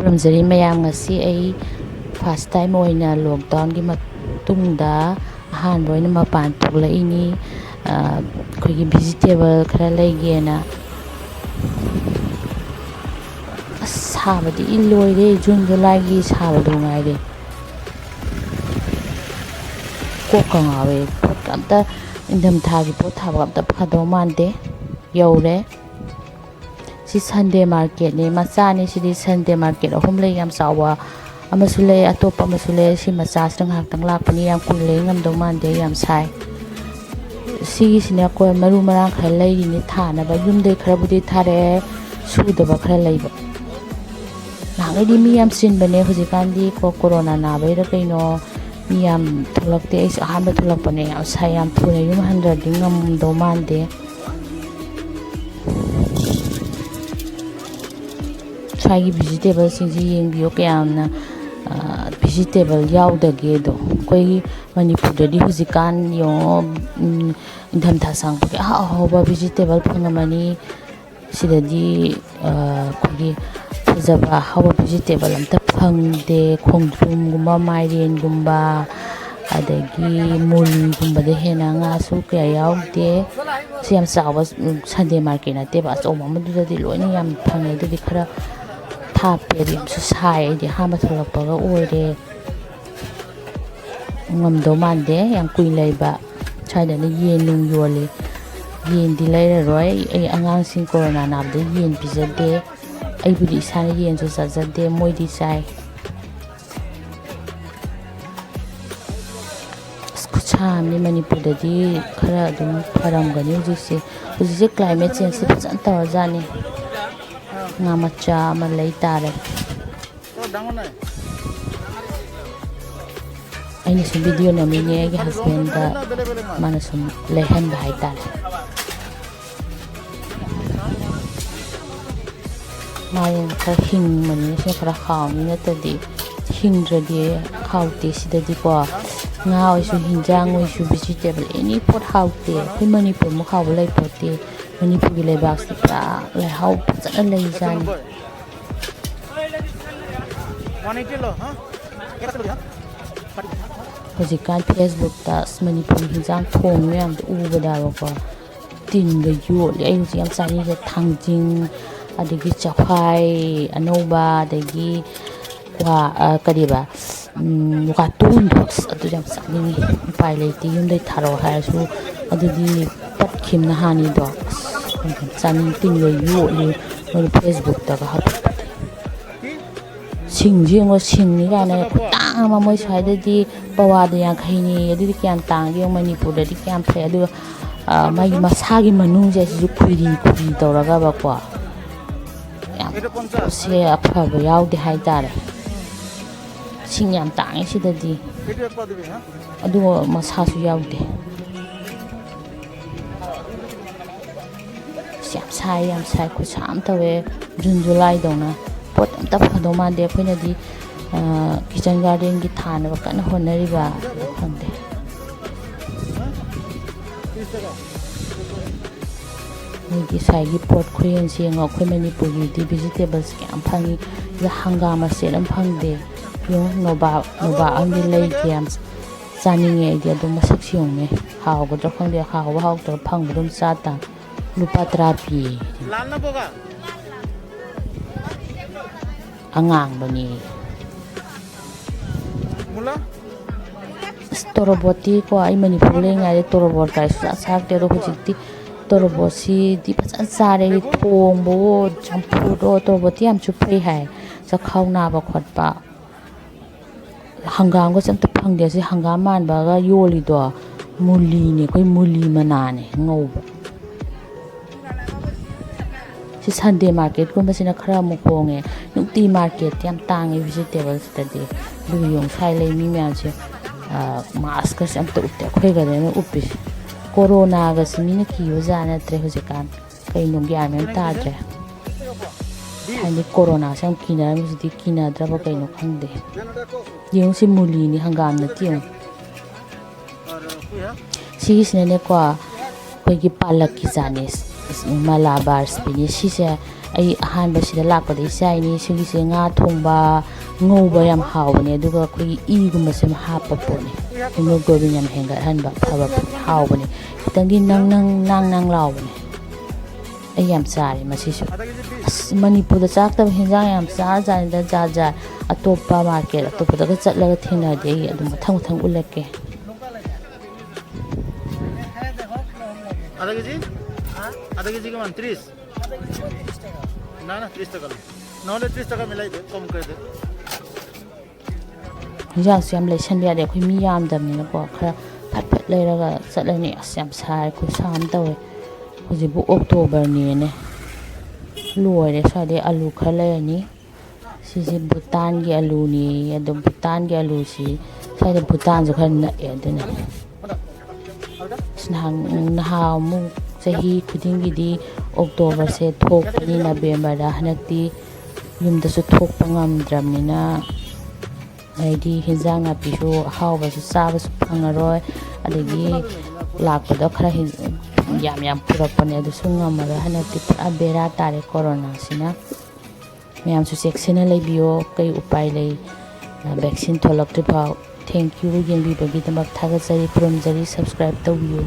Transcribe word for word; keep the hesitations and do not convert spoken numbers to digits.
ꯈꯨꯔꯨꯝꯖꯔꯤ ꯃꯌꯥꯝ, ꯉꯁꯤ ꯑꯩ first time ꯑꯣꯏꯅ lockdownꯒꯤ ꯃꯇꯨꯡꯗ ꯑꯍꯥꯟꯕ ꯑꯣꯏꯅ ꯃꯄꯥꯟ ꯊꯣꯛꯂꯛꯏꯅꯤ꯫ ꯑ, ꯑꯩꯈꯣꯏꯒꯤ vegetable ꯈꯔ ꯂꯩꯒꯦꯅ꯫ ꯑꯁ, ꯁꯥꯕꯗꯤ ꯂꯣꯏꯔꯦ, June Julyꯒꯤ ꯁꯥꯕꯗꯨ ꯉꯥꯏꯔꯦ꯫ ꯀꯣꯛꯀ ꯉꯥꯎꯋꯦ꯫ ꯄꯣꯠꯀ ꯑꯝꯇ, ꯏꯪꯊꯝꯊꯥꯒꯤ ꯄꯣꯠ ꯊꯥꯕꯒ ꯑꯝꯇ ꯐꯗꯧ ꯃꯥꯟꯗꯦ꯫ ꯌꯧꯔꯦ꯫ ꯁꯤ Sunday marketꯅꯦ, ꯃꯆꯥꯅꯤ꯫ ꯁꯤꯗꯤ Sunday market ꯑꯍꯨꯝ ꯂꯩ, ꯌꯥꯝ ꯆꯥꯎꯕ ꯑꯃꯁꯨ ꯂꯩ, ꯑꯇꯣꯞꯄ ꯑꯃꯁꯨ ꯂꯩ꯫ ꯁꯤ ꯃꯆꯥꯁꯤꯗ ꯉꯥꯏꯍꯥꯛꯇꯪ ꯂꯥꯛꯄꯅꯤ, ꯌꯥꯝ ꯀꯨꯏꯅ ꯂꯩ ꯉꯝꯗꯧ ꯃꯥꯟꯗꯦ, ꯌꯥꯝ ꯁꯥꯏ꯫ ꯁꯤꯒꯤꯁꯤꯅ ꯑꯩꯈꯣꯏ ꯃꯔꯨ ꯃꯔꯥꯡ ꯈꯔ ꯂꯩꯔꯤꯅꯤ ꯊꯥꯅꯕ, ꯌꯨꯝꯗꯩ ꯈꯔꯕꯨꯗꯤ ꯊꯥꯔꯛꯑꯦ, ꯁꯨꯗꯕ ꯈꯔ ꯂꯩꯕ꯫ ꯅꯍꯥꯟꯈꯩꯗꯤ ꯃꯤ ꯌꯥꯝ ꯆꯤꯟꯕꯅꯦ, ꯍꯧꯖꯤꯛꯀꯥꯟꯗꯤ ꯀꯣ-, ꯀꯣꯔꯣꯅꯥ ꯅꯥꯕꯩꯔ ꯀꯩꯅꯣ, ꯃꯤ ꯌꯥꯝ ꯊꯣꯛꯂꯛꯇꯦ꯫ ꯑꯩꯁꯨ ꯑꯍꯥꯟꯕ ꯊꯣꯛꯂꯛꯄꯅꯦ, ꯌꯥꯝ ꯁꯥꯏ, ꯌꯥꯝ ꯊꯨꯅ ꯌꯨꯝ ꯍꯟꯈ꯭ꯔꯗꯤ ꯉꯝꯗꯧ ꯃꯥꯟꯗꯦ꯫ ꯁ꯭ꯋꯥꯏꯒꯤ vegetableꯁꯤꯡꯁꯤ ꯌꯦꯡꯕꯤꯌꯨ, ꯀꯌꯥꯝꯅ, ꯑ, vegetable ꯌꯥꯎꯗꯒꯦꯗꯣ꯫ ꯑꯩꯈꯣꯏꯒꯤ ꯃꯅꯤꯄꯨꯔꯗꯗꯤ ꯍꯧꯖꯤꯛꯀꯥꯟ ꯌꯦꯡꯉꯣ, ꯎꯝ, ꯏꯪꯊꯝꯊꯥ ꯆꯪꯉꯛꯄꯒꯤ ꯑꯍꯥꯎ ꯑꯍꯥꯎꯕ vegetable ꯐꯪꯉꯝꯃꯅꯤ꯫ ꯁꯤꯗꯗꯤ, ꯑ, ꯑꯩꯈꯣꯏꯒꯤ ꯐꯖꯕ ꯑꯍꯥꯎꯕ vegetable ꯑꯝꯇ ꯐꯪꯗꯦ꯫ ꯈꯣꯡꯗ꯭ꯔꯨꯝꯒꯨꯝꯕ, ꯃꯥꯏꯔꯦꯟꯒꯨꯝꯕ, ꯑꯗꯒꯤ ꯃꯨꯜꯒꯨꯝꯕꯗ ꯍꯦꯟꯅ ꯉꯥꯁꯨ ꯀꯌꯥ ꯌꯥꯎꯗꯦ꯫ ꯁꯤ ꯌꯥꯝ ꯆꯥꯎꯕ, ꯎꯝ, Sunday market ꯅꯠꯇꯦꯕ, ꯑꯆꯧꯕ ꯑꯃꯗꯨꯗꯗꯤ ꯂꯣꯏꯅ ꯌꯥꯝ ꯐꯪꯉꯦ꯫ ꯑꯗꯨꯗꯤ ꯈꯔ ꯊꯥꯞꯄꯦ, ꯑꯗꯨ ꯌꯥꯝꯁꯨ ꯁꯥꯏ꯫ ꯑꯩꯗꯤ ꯑꯍꯥꯟꯕ ꯊꯣꯛꯂꯛꯄꯒ ꯑꯣꯏꯔꯦ꯫ ꯉꯝꯗꯧ ꯃꯥꯟꯗꯦ ꯌꯥꯝ ꯀꯨꯏ ꯂꯩꯕ꯫ ꯁ꯭ꯋꯥꯏꯗꯅ ꯌꯦꯟ ꯅꯨꯡ ꯌꯣꯜꯂꯤ꯫ ꯌꯦꯟꯗꯤ ꯂꯩꯔꯔꯣꯏ꯫ ꯑꯩ ꯑꯉꯥꯡꯁꯤꯡ ꯀꯣꯔꯣꯅꯥ ꯅꯥꯕꯗ ꯌꯦꯟ ꯄꯤꯖꯗꯦ꯫ ꯑꯩꯕꯨꯗꯤ ꯏꯁꯥꯅ ꯌꯦꯟꯁꯨ ꯆꯥꯖꯗꯦ, ꯃꯣꯏꯗꯤ ꯆꯥꯏ꯫ ꯑꯁ, ꯈꯨꯠꯁꯥ ꯑꯃꯅꯤ꯫ ꯃꯅꯤꯄꯨꯔꯗꯗꯤ ꯈꯔ ꯑꯗꯨꯝ ꯐꯔꯝꯒꯅꯤ ꯍꯧꯖꯤꯛꯁꯦ꯫ ꯍꯧꯖꯤꯛꯁꯦ climate changeꯁꯦ ꯐꯖꯅ ꯇꯧꯔꯖꯥꯠꯅꯤ꯫ ꯉꯥ ꯃꯆꯥ ꯑꯃ ꯂꯩ ꯇꯥꯔꯦ꯫ ꯑꯩꯅ ꯁꯨꯝ video ꯅꯝꯃꯤꯅꯦ ꯑꯩꯒꯤ husbandꯗ, ꯃꯥꯅ ꯁꯨꯝ ꯂꯩꯍꯟꯕ ꯍꯥꯏꯇꯥꯔꯦ꯫ ꯃꯥꯏꯔꯦꯟ ꯈꯔ ꯍꯤꯡꯕꯅꯤꯅ ꯁꯤꯅ ꯈꯔ ꯍꯥꯎꯅꯤ, ꯅꯠꯇ꯭ꯔꯗꯤ ꯍꯤꯡꯗ꯭ꯔꯗꯤ ꯍꯥꯎꯇꯦ꯫ ꯁꯤꯗꯗꯤꯀꯣ ꯉꯥ ꯑꯣꯏꯁꯨ, ꯍꯤꯟꯖꯥꯡ ꯑꯣꯏꯁꯨ, vegetable any ꯄꯣꯠ ꯍꯥꯎꯇꯦ꯫ ꯑꯩꯈꯣꯏ ꯃꯅꯤꯄꯨꯔꯃꯨꯛ ꯍꯥꯎꯕ ꯂꯩꯄꯣꯠꯇꯦ꯫ ꯃꯅꯤꯄꯨꯔꯒꯤ ꯂꯩꯕꯥꯛꯁꯤꯗꯤ ꯄꯨꯔꯥ ꯂꯩꯍꯥꯎ ꯐꯖꯅ ꯂꯩꯖꯥꯠꯅꯤ꯫ ꯍꯧꯖꯤꯛꯀꯥꯟ ꯐꯦꯁꯕꯨꯛꯇ ꯑꯁ ꯃꯅꯤꯄꯨꯔꯤ ꯍꯤꯟꯖꯥꯡ ꯊꯣꯡ ꯃꯌꯥꯝꯗꯣ ꯎꯕꯗꯕꯀꯣ, ꯇꯤꯟꯒ ꯌꯣꯠꯂꯦ꯫ ꯑꯩ ꯍꯧꯖꯤꯛ ꯌꯥꯝ ꯆꯥꯅꯤꯡꯉꯤꯁꯦ ꯊꯥꯡꯖꯤꯡ, ꯑꯗꯒꯤ ꯆꯐꯥꯏ ꯑꯅꯧꯕ, ꯑꯗꯒꯤ ꯀ꯭ꯋꯥ-, ꯑ, ꯀꯔꯤꯕ, ꯎꯝ, ꯋꯥꯇꯣꯟꯗꯣ, ꯑꯁ, ꯑꯗꯨ ꯌꯥꯝ ꯆꯥꯅꯤꯡꯉꯤ꯫ ꯎꯄꯥꯏ ꯂꯩꯇꯦ, ꯌꯨꯝꯗꯩ ꯊꯥꯔꯛꯑꯣ ꯍꯥꯏꯔꯁꯨ ꯑꯗꯨꯗꯤ ꯄꯠꯈꯤꯕꯅ ꯍꯥꯟꯅꯤꯗꯣ꯫ ꯑꯁ, ꯆꯥꯅꯤꯡ꯫ ꯇꯤꯟꯒ ꯌꯣꯠꯂꯤ ꯃꯣꯏꯅ ꯐꯦꯁꯕꯨꯛꯇꯒ ꯍꯥꯞꯄꯛꯄꯗꯤ꯫ ꯁꯤꯡꯁꯨ ꯌꯦꯡꯉꯣ, ꯁꯤꯡꯅꯤ ꯀꯥꯏꯅ ꯈꯨꯇꯥꯡ ꯑꯃ꯫ ꯃꯣꯏ ꯁ꯭ꯋꯥꯏꯗꯗꯤ ꯄꯋꯥꯗ ꯌꯥꯡꯈꯩꯅꯤ, ꯑꯗꯨꯗꯤ ꯀꯌꯥꯝ ꯇꯥꯡꯒꯦ ꯌꯦꯡꯉꯣ꯫ ꯃꯅꯤꯄꯨꯔꯗꯗꯤ ꯀꯌꯥꯝ ꯐꯩ꯫ ꯑꯗꯨꯒ, ꯑ, ꯃꯥꯒꯤ ꯃꯁꯥꯒꯤ ꯃꯅꯨꯡꯁꯦ ꯑꯁꯤꯁꯨ ꯈꯨꯏꯔꯤ ꯈꯨꯏꯔꯤ ꯇꯧꯔꯒꯕꯀꯣ, ꯌꯥꯝ ꯄꯣꯠꯁꯦ ꯑꯐꯕ ꯌꯥꯎꯗꯦ ꯍꯥꯏꯇꯥꯔꯦ꯫ ꯁꯤꯡ ꯌꯥꯝ ꯇꯥꯡꯉꯤ ꯁꯤꯗꯗꯤ꯫ ꯑꯗꯨꯒ ꯃꯁꯥꯁꯨ ꯌꯥꯎꯗꯦ꯫ ꯑꯁ, ꯌꯥꯝ ꯁꯥꯏ, ꯌꯥꯝ ꯁꯥꯏ, ꯈꯨꯠꯁꯥ ꯑꯃ ꯇꯧꯋꯦ꯫ ꯖꯨꯟ ꯖꯨꯂꯥꯏꯗꯧꯅ ꯄꯣꯠ ꯑꯝꯇ ꯐꯗꯧ ꯃꯥꯟꯗꯦ꯫ ꯑꯩꯈꯣꯏꯅꯗꯤ, ꯑ, ꯀꯤꯆꯟ ꯒꯥꯔꯗꯦꯟꯒꯤ ꯊꯥꯅꯕ ꯀꯟꯅ ꯍꯣꯠꯅꯔꯤꯕ, ꯑꯗꯨ ꯐꯪꯗꯦ꯫ ꯃꯣꯏꯒꯤ ꯁ꯭ꯋꯥꯏꯒꯤ ꯄꯣꯠ ꯈꯨꯌꯦꯟꯁꯦ ꯌꯦꯡꯉꯣ, ꯑꯩꯈꯣꯏ ꯃꯅꯤꯄꯨꯔꯒꯤꯗꯤ ꯚꯤꯖꯤꯇꯦꯕꯜꯁ ꯀꯌꯥꯝ ꯐꯪꯉꯤ, ꯁꯤꯗ ꯍꯪꯒꯥꯝ ꯃꯆꯦꯠ ꯑꯃ ꯐꯪꯗꯦ꯫ ꯌꯦꯡꯉꯣ, ꯅꯣꯕꯥꯞ, ꯅꯣꯕꯥꯞ ꯑꯃꯗꯤ ꯂꯩꯒꯦ, ꯌꯥꯝ ꯆꯥꯅꯤꯡꯉꯦ ꯑꯩꯗꯤ꯫ ꯑꯗꯨꯝ ꯃꯁꯛꯁꯤ ꯌꯦꯡꯉꯨꯅꯦ, ꯍꯥꯎꯒꯗ꯭ꯔꯥ ꯈꯪꯗꯦ, ꯍꯥꯎꯕ ꯍꯥꯎꯇꯕ ꯐꯪꯕꯗ ꯑꯗꯨꯝ ꯆꯥ ꯇꯥ꯫ ꯂꯨꯄꯥ ꯇꯔꯥ ꯄꯤꯌꯦ꯫ ꯑꯉꯥꯡꯕꯅꯤ꯫ ꯑꯁ, ꯇꯣꯔꯣꯕꯣꯠꯇꯤꯀꯣ, ꯑꯩ ꯃꯅꯤꯄꯨꯔ ꯂꯩꯔꯤꯉꯩꯗ ꯇꯣꯔꯣꯕꯣꯠ ꯀꯥꯏ ꯁꯨꯡꯆꯥ ꯆꯥꯔꯛꯇꯦ꯫ ꯑꯗꯣ ꯍꯧꯖꯤꯛꯇꯤ ꯇꯣꯔꯣꯕꯣꯠꯁꯤꯗꯤ ꯐꯖꯅ ꯆꯥꯔꯦ꯫ ꯑꯩꯗꯤ ꯊꯣꯡꯕꯋꯣ, ꯆꯝꯐꯨꯠꯋꯣ, ꯇꯣꯔꯣꯕꯣꯠꯇꯤ ꯌꯥꯝꯁꯨ ꯐꯩ ꯍꯥꯏ꯫ ꯆꯥꯛꯈꯥꯎ ꯅꯥꯕ ꯈꯣꯠꯄ꯫ ꯍꯪꯒꯥꯝꯒꯁꯦ ꯑꯝꯇ ꯐꯪꯗꯦ꯫ ꯑꯁꯤ ꯍꯪꯒꯥꯝ ꯃꯥꯟꯕꯒ ꯌꯣꯜꯂꯤꯗꯣ ꯃꯨꯂꯤꯅꯦ, ꯑꯩꯈꯣꯏ ꯃꯨꯂꯤ ꯃꯅꯥꯅꯦ ꯉꯧꯕ꯫ ꯁꯤ ꯁꯟꯗꯦ ꯃꯥꯔꯀꯦꯠꯀꯨꯝꯕꯁꯤꯅ ꯈꯔ ꯑꯃꯨꯛ ꯍꯣꯡꯉꯦ꯫ ꯅꯨꯡꯇꯤ ꯃꯥꯔꯀꯦꯠꯇꯤ ꯌꯥꯝ ꯇꯥꯡꯉꯦ ꯚꯤꯖꯤꯇꯦꯕꯜꯁꯤꯗꯗꯤ꯫ ꯑꯗꯨꯒ ꯌꯦꯡꯉꯨ ꯁ꯭ꯋꯥꯏ ꯂꯩ ꯃꯤ ꯃꯌꯥꯝꯁꯦ, ꯑ, ꯃꯥꯁꯀꯁꯦ ꯑꯝꯇ ꯎꯞꯇꯦ꯫ ꯑꯩꯈꯣꯏꯒꯗꯅ ꯎꯞꯄꯤꯁꯦ꯫ ꯀꯣꯔꯣꯅꯥꯒꯁꯦ ꯃꯤꯅ ꯀꯤꯕ ꯖꯥꯠ ꯅꯠꯇ꯭ꯔꯦ ꯍꯧꯖꯤꯛꯀꯥꯟ꯫ ꯀꯩꯅꯣ ꯒ꯭ꯌꯥꯟ ꯃꯦꯟ ꯇꯥꯗ꯭ꯔꯦ꯫ ꯊꯥꯏꯅꯗꯤ ꯀꯣꯔꯣꯅꯥꯁꯦ ꯌꯥꯝ ꯀꯤꯅꯔꯝꯃꯤ, ꯍꯧꯖꯤꯛꯇꯤ ꯀꯤꯅꯗ꯭ꯔꯕ ꯀꯩꯅꯣ ꯈꯪꯗꯦ꯫ ꯌꯦꯡꯉꯨ ꯁꯤ ꯃꯨꯂꯤꯅꯤ, ꯍꯪꯒꯥꯝ ꯅꯠꯇꯦ ꯌꯦꯡꯉꯨ꯫ ꯁꯤꯒꯤꯁꯤꯅꯅꯦꯀꯣ, ꯑꯩꯈꯣꯏꯒꯤ ꯄꯥꯂꯛꯀꯤ ꯖꯥꯠꯅꯦ, ꯃꯂꯥꯕꯥꯔ ꯁ꯭ꯄꯤꯅꯤꯁ꯫ ꯁꯤꯁꯦ ꯑꯩ ꯑꯍꯥꯟꯕ ꯁꯤꯗ ꯂꯥꯛꯄꯗꯒꯤ ꯆꯥꯏꯅꯤ꯫ ꯁꯤꯒꯤꯁꯦ ꯉꯥ ꯊꯣꯡꯕ, ꯉꯧꯕ ꯌꯥꯝ ꯍꯥꯎꯕꯅꯦ꯫ ꯑꯗꯨꯒ ꯑꯩꯈꯣꯏꯒꯤ ꯏꯒꯨꯝꯕꯁꯦ ꯌꯥꯝ ꯍꯥꯞꯄ ꯄꯣꯠꯅꯤ꯫ ꯍꯤꯃꯣꯒ꯭ꯂꯣꯕꯤꯟ ꯌꯥꯝ ꯍꯦꯟꯒꯠꯍꯟꯕ ꯐꯕ ꯄꯣꯠꯅꯤ, ꯍꯥꯎꯕꯅꯦ꯫ ꯈꯤꯇꯪꯗꯤ ꯅꯪ ꯅꯪ ꯅꯥꯡ ꯅꯥꯡ ꯂꯥꯎꯕꯅꯦ꯫ ꯑꯩ ꯌꯥꯝ ꯆꯥꯔꯦ ꯃꯁꯤꯁꯨ꯫ ꯑꯁ, ꯃꯅꯤꯄꯨꯔꯗ ꯆꯥꯔꯛꯇꯕ ꯍꯤꯟꯖꯥꯡ ꯌꯥꯝ ꯆꯥꯖꯥꯠꯅꯤꯗ, ꯖꯥꯠ ꯖꯥꯠ꯫ ꯑꯇꯣꯞꯄ ꯃꯥꯔꯀꯦꯠ ꯑꯇꯣꯞꯄꯗꯒ ꯆꯠꯂꯒ ꯊꯦꯡꯅꯔꯗꯤ ꯑꯩ ꯑꯗꯨꯝ ꯃꯊꯪ ꯃꯊꯪ ꯎꯠꯂꯛꯀꯦ꯫ আধা কেজি? আধা কেজি কিমান? ত্ৰিশ? না, না, ত্ৰিশ টাকা নেই। নাহলে ত্রিশ টাকা মিলাই দে, কম করে দে। ꯍꯤꯟꯖꯥꯡꯁꯨ ꯌꯥꯝ ꯂꯩꯁꯟꯕ ꯌꯥꯗꯦ, ꯑꯩꯈꯣꯏ ꯃꯤ ꯌꯥꯝꯗꯕꯅꯤꯅꯀꯣ꯫ ꯈꯔ ꯐꯠ ꯐꯠ ꯂꯩꯔꯒ ꯆꯠꯂꯅꯤ꯫ ꯑꯁ, ꯌꯥꯝ ꯁꯥꯏ, ꯈꯨꯠꯁꯥ ꯑꯃ ꯇꯧꯋꯦ꯫ ꯍꯧꯖꯤꯛꯄꯨ ꯑꯣꯛꯇꯣꯕꯔꯅꯦꯅꯦ꯫ ꯂꯣꯏꯔꯦ꯫ ꯁ꯭ꯋꯥꯏꯗꯩ ꯑꯂꯨ ꯈꯔ ꯂꯩꯔꯅꯤ꯫ ꯁꯤꯁꯦ ꯚꯨꯇꯥꯟꯒꯤ ꯑꯂꯨꯅꯦꯌꯦ꯫ ꯑꯗꯣ ꯚꯨꯇꯥꯟꯒꯤ ꯑꯂꯨꯁꯤ ꯁ꯭ꯋꯥꯏꯗ ꯚꯨꯇꯥꯟꯁꯨ ꯈꯔ ꯅꯛꯑꯦ, ꯑꯗꯨꯅ꯫ ꯑꯁ, ꯅꯍꯥꯟ, ꯅꯍꯥꯟꯃꯨꯛ ꯆꯍꯤ ꯈꯨꯗꯤꯡꯒꯤꯗꯤ ꯑꯣꯛꯇꯣꯕꯔꯁꯦ ꯊꯣꯛꯄꯅꯤ ꯅꯕꯦꯝꯕꯔꯗ꯫ ꯍꯟꯗꯛꯇꯤ ꯌꯨꯝꯗꯁꯨ ꯊꯣꯛꯄ ꯉꯝꯗ꯭ꯔꯕꯅꯤꯅ, ꯍꯥꯏꯗꯤ ꯍꯤꯟꯖꯥꯡ ꯅꯥꯄꯤꯁꯨ ꯑꯍꯥꯎꯕꯁꯨ ꯆꯥꯕꯁꯨ ꯐꯪꯉꯔꯣꯏ, ꯑꯗꯒꯤ ꯂꯥꯛꯄꯗ ꯈꯔ ꯍꯦꯟ-, ꯌꯥꯝ ꯌꯥꯝ ꯄꯨꯔꯛꯄꯅꯦ, ꯑꯗꯨꯁꯨ ꯉꯝꯃꯔꯣꯏ꯫ ꯍꯟꯗꯛꯇꯤ ꯄꯨꯔꯥ ꯕꯦꯔꯥ ꯇꯥꯔꯦ ꯀꯣꯔꯣꯅꯥꯁꯤꯅ꯫ ꯃꯌꯥꯝꯁꯨ ꯆꯦꯛꯁꯤꯟꯅ ꯂꯩꯕꯤꯌꯣ, ꯀꯩ ꯎꯄꯥꯏ ꯂꯩ? ꯚꯦꯛꯁꯤꯟ ꯊꯣꯛꯂꯛꯇ꯭ꯔꯤꯐꯥꯎ꯫ Thank you, ꯌꯦꯡꯕꯤꯕꯒꯤꯗꯃꯛ ꯊꯥꯒꯠꯆꯔꯤ, ꯈꯨꯔꯨꯝꯖꯔꯤ, subscribe ꯇꯧꯕꯤꯌꯨ꯫